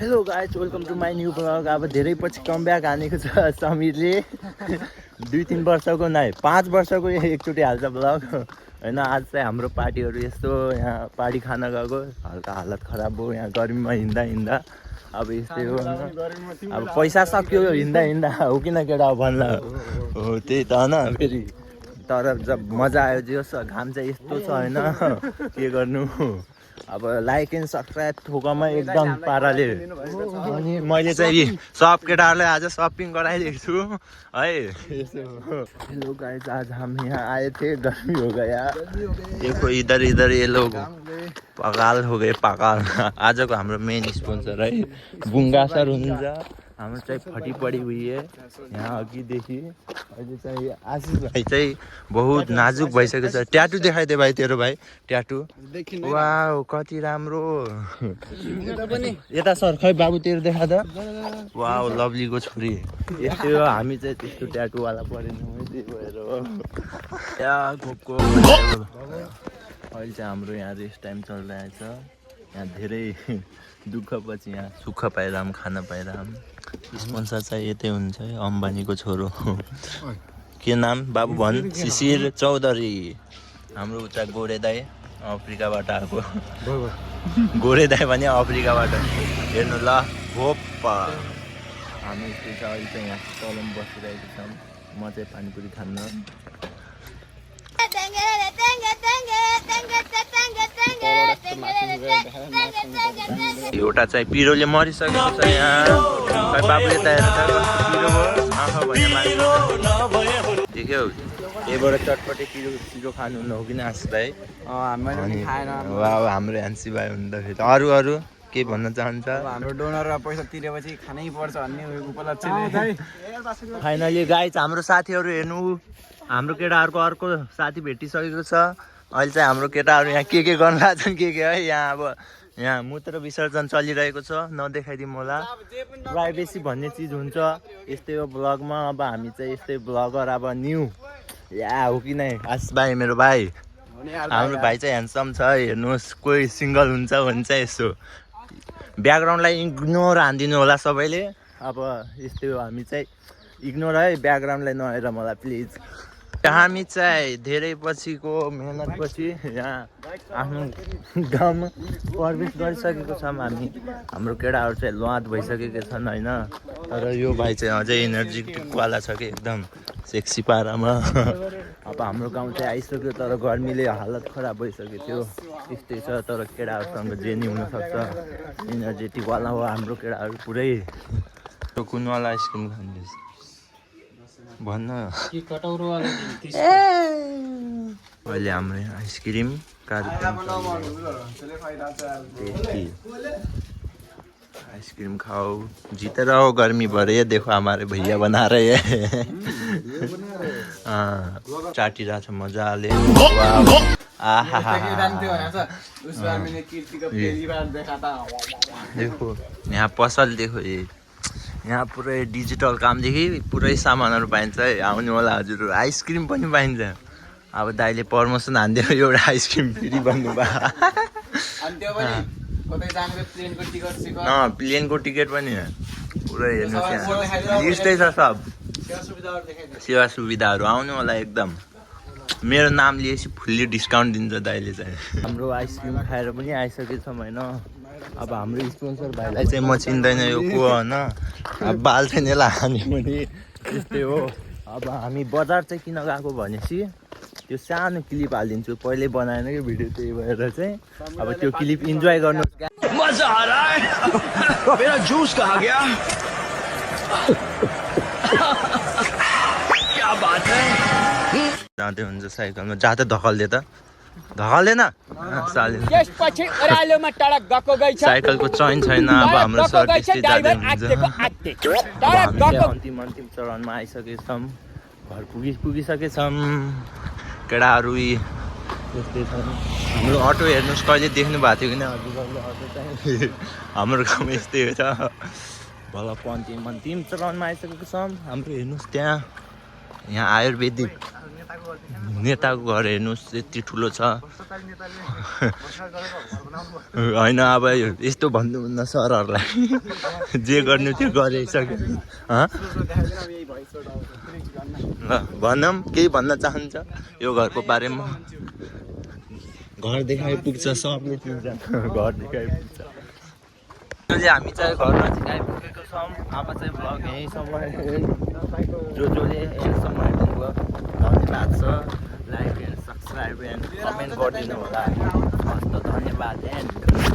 Hello guys, welcome to my new blog. अब धेरै पछि कमब्याक हानेको छ समीरले। 2-3 वर्षको नै 5 वर्षको एकचोटि हाल्छ ब्लग होइन। आज चाहिँ हाम्रो पार्टीहरू यस्तो यहाँ पार्टी खान गएको, हल्का हालत खराब भयो यहाँ गर्मीमा हिँड्दा अब यस्तै हो। अब पैसा सक्यो हिँड्दा हो किन केटा भन्ला हो, त्यही त होइन फेरि। तर जब मजा आयो जे घाम चाहिँ यस्तो छ होइन, के गर्नु। अब लाइक एन्ड सब्सक्राइब ठोकमा एकदम पाराले। अनि मैले चाहिँ सब केटाहरूलाई आज सपिङ गराइदिएको छु है। हेलो गाइस, आज हम यहाँ आए थे, गर्मी हो गया। देखो इधर ये लोग पगाल हो गए, पगाल। आजको हाम्रो मेन स्पोन्सर है बुङ्गा सर हुन्छ। हाम्रो चाहिँ फटी पडी हुई है यहाँ अघिदेखि। अहिले चाहिँ आशिष भाइ चाहिँ बहुत नाजुक भइसकेको छ। ट्याटु देखाइदे भाइ तेरो भाइ, ट्याटु। वाउ कति राम्रो। यता सर खै बाबु तेरो देखा त। वाउ लभलीको छोरी। यस्तै हो, हामी चाहिँ त्यस्तो ट्याटुवाला परेनौँ, त्यही भएर हो। अहिले चाहिँ हाम्रो यहाँ रेस्ट टाइम चलिरहेछ। यहाँ धेरै दुःखपछि यहाँ सुख पाइरहौँ, खाना पाइरहौँ। स्पोन्सर चाहिँ यतै हुन्छ है, अम्बानीको छोरो। के नाम बाबु भन्? शिशिर चौधरी। हाम्रो उता गोरे दाई अफ्रिकाबाट आएको। गोरे दाई भने अफ्रिकाबाट। हेर्नु ल भोप्पा। हामी अहिले चाहिँ यहाँ तलम बसिरहेको छौँ। म चाहिँ पानीपुरी खान्न। एउटा चाहिँ पिरोले मरिसकेको छ यहाँ। खै बाबुले त पिरो आँखा भने देख्यौ, यहीबाट चटपटे पिरो खानुहुन्न हो कि आशिष भाइ? हाम्रो ह्यान्सी भाइ हुँदाखेरि अरू के भन्न चाहन्छ? हाम्रो डोनर पैसा तिरेपछि खानै पर्छ भन्ने उपलक्ष्य। फाइनली गाइज हाम्रो साथीहरू हेर्नु, हाम्रो केटाहरूको अर्को साथी भेटिसकेको छ। अहिले चाहिँ हाम्रो केटाहरू यहाँ के गर्न लाग्छन् के है। यहाँ अब यहाँ मूत्र विसर्जन चलिरहेको छ, नदेखाइदिउँ होला। प्राइभेसी भन्ने चिज हुन्छ यस्तै हो ब्लगमा। अब हामी चाहिँ यस्तै ब्लगर अब न्यू या हो कि नै। आशिष भाइ मेरो भाइ, हाम्रो भाइ चाहिँ ह्यान्डसम छ। हेर्नुहोस्, कोही सिङ्गल हुन्छ भने चाहिँ यसो ब्याकग्राउन्डलाई इग्नोर हानिदिनु होला सबैले। अब यस्तै हो, हामी चाहिँ इग्नोर है, ब्याकग्राउन्डलाई नहेर मलाई प्लिज। हामी चाहिँ धेरै पछिको मेहनतपछि यहाँ आफ्नो गाउँमा प्रवेश गरिसकेको छौँ हामी। हाम्रो केटाहरू चाहिँ लुहात भइसकेको छन् होइन। तर यो भाइ चाहिँ अझै एनर्जेटिकवाला छ कि एकदम सेक्सी पारामा। अब हाम्रो गाउँ चाहिँ आइसक्यो, तर गर्मीले हालत खराब भइसक्यो थियो। त्यस्तै छ, तर केटाहरूसँग जे नि हुनसक्छ। एनर्जेटिकवाला हो हाम्रो केटाहरू पुरै। त्यो कुनवाला आइसक्रिम खाँदैछ भन्न। अहिले हाम्रो आइसक्रिम कार्यक्रम आइसक्रीम खाओ, जीते रहो गर्मी भर। ये देखो हमारे भैया बना रहे हैं। चाटी रहा था मजाले। देखो यहाँ पसल, देखो ये यहाँ पुरै डिजिटल कामदेखि पुरै सामानहरू पाइन्छ है। आउनु होला हजुर, आइसक्रिम पनि पाइन्छ। अब दाइले प्रमोसन हानिदियो, एउटा आइसक्रिम फ्री भन्नुभयो। प्लेनको टिकट पनि पुरै हेर्नुहोस्, यहाँ लिस्टै छ सब सेवा सुविधाहरू। आउनु होला एकदम, मेरो नाम लिएपछि फुल्ली डिस्काउन्ट दिन्छ दाइले चाहिँ। हाम्रो आइसक्रिम खाएर पनि आइसकेको छौँ होइन। अब हाम्रो स्पोन्सर भाइलाई चाहिँ म चिन्दैन यो को होइन। अब बाल चाहिँ यसलाई हान्यो भने त्यस्तै हो। अब हामी बजार चाहिँ किन गएको भनेपछि त्यो सानो क्लिप हालिदिन्छु, पहिल्यै बनाएन कि भिडियो, त्यही भएर चाहिँ अब त्यो क्लिप इन्जोय गर्नु। मजा आ रहा है, मेरा जूस कहाँ गया? क्या बात है। जाँदै हुन्छ साइकलमा, जा त धकल्दे त, धकल्दैन साइकलको चैन छैन। अब हाम्रो सर त्यस्तै जाँदै हुन्छ। अन्तिम चरणमा आइसकेछौँ, घर पुगिसकेछौँ। केटाहरू त्यस्तै छन्। हाम्रो अटो हेर्नुहोस्, कहिले देख्नु भएको थियो कि हजुरहरूले अटो चाहिँ हाम्रो गाउँमा यस्तै हो त। भल अन्तिम चरणमा आइसकेको छौँ हाम्रो। हेर्नुहोस् त्यहाँ, यहाँ आयुर्वेदिक नेताको घर हेर्नुहोस् यति ठुलो छ होइन अब यस्तो भन्नुभन्दा सरहरूलाई जे गर्नु त्यो गरिसक्यो ल भनौँ केही भन्न चाहन्छ यो घरको बारेमा घर देखाइ पुग्छ सबले पुग्छ घर देखाइ पुग्छ हामी चाहिँ घर नजिक आइपुगेको छौँ अब चाहिँ भ्लग यहीँसम्म जसले यहाँसम्म हेर्नुभयो धन्यवाद छ like and subscribe and comment गरिदिनु होला हस् त धन्यवाद एन्ड